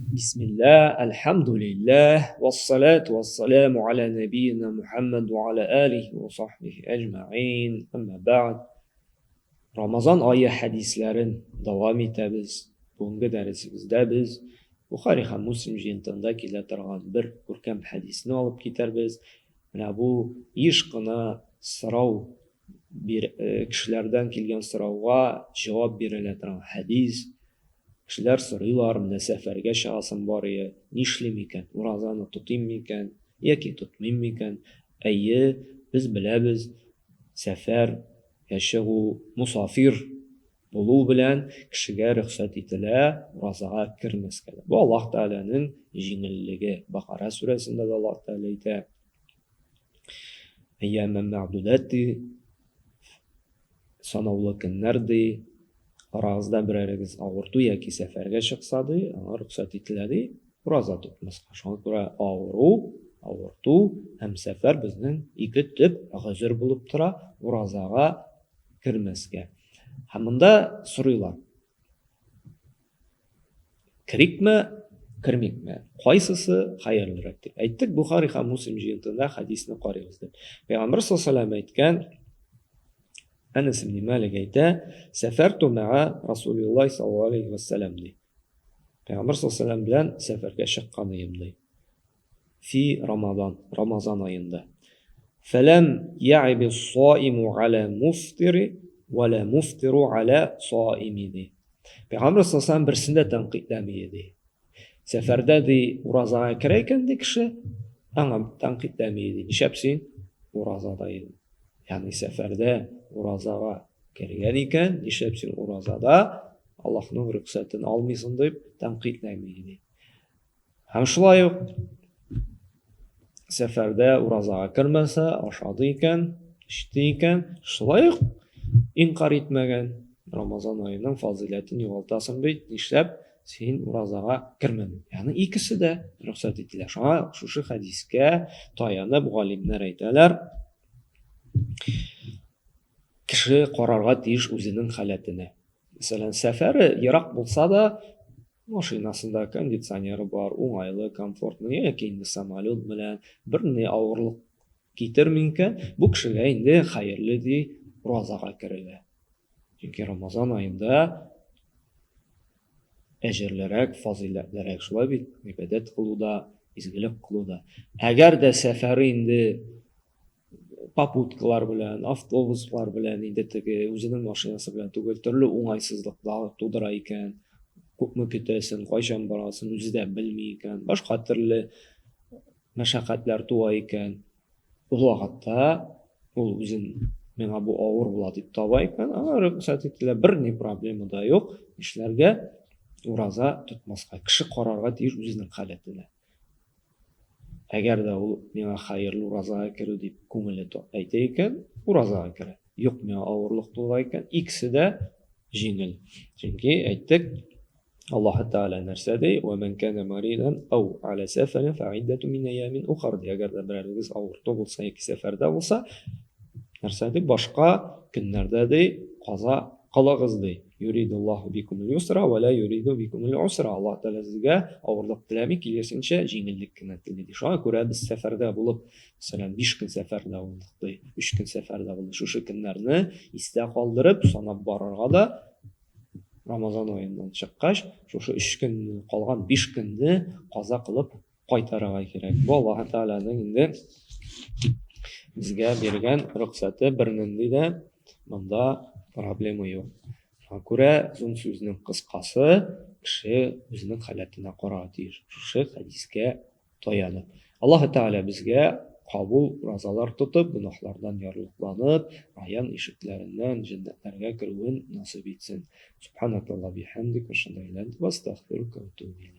Bismillah, alhamdulillah, vassalatu vassalamu ala nabiyyina Muhammad va ala alihi va sahbihi ajma'in. Amma ba'd. Ramazan oyi hadislarin davom etamiz. Bugungi darsimizda biz Buxoriy ham Muslim jiyintigida kela turgan bir ko'rkam hadisni olib ketarmiz. Mana bu yishqina so'rov kishilardan kelgan so'rovga javob beriladigan hadis. Kishilar so'raylar, mana safarga chiqasim bor, nishlayim ekan, o'razani tutaymi ekan yoki tutmaymi ekan? Ayyi, biz bilamiz, safarga chiqu, musofir bo'luv bilan kishiga ruxsat etila o'razaga kirmasga. Bu Alloh taolaning yengilligi. Baqara surasida da Alloh taolo ayta: ayyaman ma'dudat, sanavlı kunlardi, orangizda birarigiz og'irtu yoki safarga chiqsa, anga ruxsat etiladi o'raza tutmasga. Shunga ko'ra og'ru, og'irtu ham safar bizning ikki tip g'azir bo'lib tura o'razaga kirmasga. Ham bunda so'raylar: kirikmi, kirmikmi, qaysisi xayrliroq deb. Aytdik, Buxoriy ham Muslim jiyintigida hadisni qaraymiz deb. Payg'ambar sollallohu alayhi vasallam aytgan, Anas ibn Malik ayta: "Safartu ma'a Rasululloh sallallohu alayhi vasallam" dey. Payg'ambar sollallohu alayhi vasallam bilan safarga chiqqan edim dey. Fi Ramazon, Ramazon oyida. Falam ya'ib as-so'imu ala muftiri va la muftiru ala so'imi dey. Payg'ambar sollallohu alayhi vasallam birsida tanqidlamaydi. Safarda dey o'razaga kirar ekan dey kishi, anga tanqidlamaydi. Nishlab sen o'razada eding? Ya'ni safarda o'razaga kirgan ekan, nishlab sen o'razada Allohning ruxsatini olmaysan deb tanqidlamaydi. Ham shulay uq safarda o'razaga kirmasa, oshadi ekan, ichdi ekan, shulay uq inkor etmagan. Ramazon oyining fazilatini yo'qotasan bit, nishlab sen o'razaga kirmading? Ya'ni ikkisida ruxsat etiladi. Shunga shu hadisga tayanib olimlar aytalar, kishi qarorga tegish o'zining holatini. Masalan, safari yiroq bo'lsa-da, mashinasida konditsioneri bor, o'ng'ayli, komfortli yoki endi samolyot bilan bir ne og'irlik keltirmay ekan, bu kishiga endi xayrli dey ro'zaga kiriladi. Chunki Ramazon oyida ajrliroq, fazilatliroq shulay bit, ibodat qiluvda, izgilik qiluvda. Agarda safari endi poputkalar bilan, avtobuslar bilan, endi tigi o'zining mashinasi bilan tugul, turli o'ng'aysizliklar tug'dirar ekan, ko'pmi ketasan, qachon borasan, o'zida bilmay ekan, boshqa turli mashaqqatlar tug'ar ekan. U vaqtda u o'zin menga bu og'ir bo'ladi deb topar ekan, anga ruxsat etiladi, bir ne problema da yo'q. Ishlarga o'raza tutmasga kishi qarorga tegish o'zining holatini. Agarda u menga xayrli o'razaga kiru deb ko'ngli aytar ekan, o'razaga kiradi. Yo'q, menga og'irlik tug'ar ekan, ikkisida yengil. Chunki aytdik, Alloh taolo narsa dey: "Va man kana maridan aw ala safarin fa iddatu min ayamin ukhra." Agarda biraringiz og'irda bo'lsa yoki safarda bo'lsa, narsa dey, boshqa kunlarda dey qazo qilag'iz dey. Yuridullohu bikumul yusra va la yuridu bikumul usra. Alloh taolo sizga og'irlik tilamay, kelasincha yengillikni tilaydi. Shunga ko'ra biz safarda bo'lib, masalan, 5 kun safarda bo'ldik, dey, 3 kun safarda bo'ldik. Shu kunlarni esda qoldirib, sanab borarga da Ramazon oyidan chiqqach, shu 3 kun qolgan 5 kunni qazo qilib qaytararga kerak. Bu Alloh taolaning endi bizga bergan ruxsati, bir nindida bunda problema yo'q. Shunga ko'ra uzun so'zning qisqasi, kishi o'zining holatini qarab tegish. Shu hadisga tayanib. Alloh taolo bizga qabul ro'zalar tutib, gunohlardan yorliqlanib, Rayyan eshiklaridan jannatlarga kiruvin nasib etsin. Subhanakalloh bihamdik va ashhadu an la ilaha illa anta, astag'firuka va atubu ilayk.